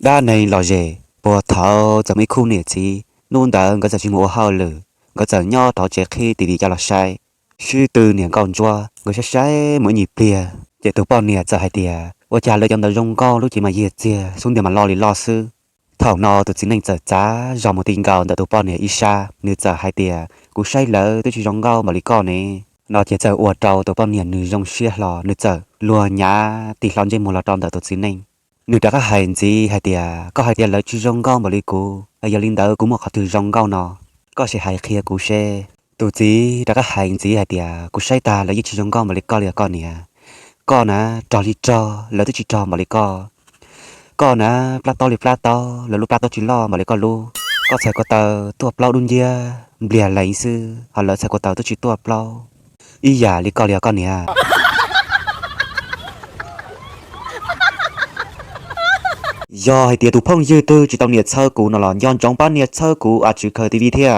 Dab neeg lom zem puag thaum txawm muaj ib khub niam txiv, hnub ntawd nkawd txawm tsis mus ua hauj lwm, nkawd txawm nyob rau tsev qhib TV coj los saib. Sib tw niam nkauj ntsuab, nkawd saib saib mus ib nyuag pliag ces tus poj niam txawm hais tias, ua cas lawv cov ntawd zoo nkauj lub cev mas yig txiag, xub ntiag mas loj li loj xwb. Thaum no tus txiv neej txawm txav zog mus ti nkaus ntawm tus poj niam ib sab, nws txawm hais tias, kuv saib lawv twb tsis zoo nkauj npaum li koj ne. No ces txawm ua rau tus poj niam nws zoo siab hlo, nws txawm luag nyav tig hlo ntsej muag los rau ntawm tus txiv neej. Nws rov qab hais ntxiv hais tias, koj hais tias lawv tsis zoo nkauj npaum li kuv, es yog li ntawd kuv muaj qhov twg zoo nkauj no? Koj sim hais qhia kuv seb. Tus txiv rov qab hais ntxiv hais tias, kuv saib tag lawv yeej tsis zoo nkauj npaum li koj li os koj niam. Koj na, rog li rog lawv twb tsis rog npaum li koj. Koj na, plab taub li plab taub lawv lub plab taub tsis loj npaum li koj lub. Koj txhais ko taw tuaj plaub dub nciab npliag lees xwb, ho lawv txhais ko taw twb tsis tuaj plaub ib yam li koj li os koj niam. Yog hais tias tus phooj ywg twg tsis tau nias txhawb kuv no los nco ntsoov pab nias txhawb kuv a tswv khaws TV thiab.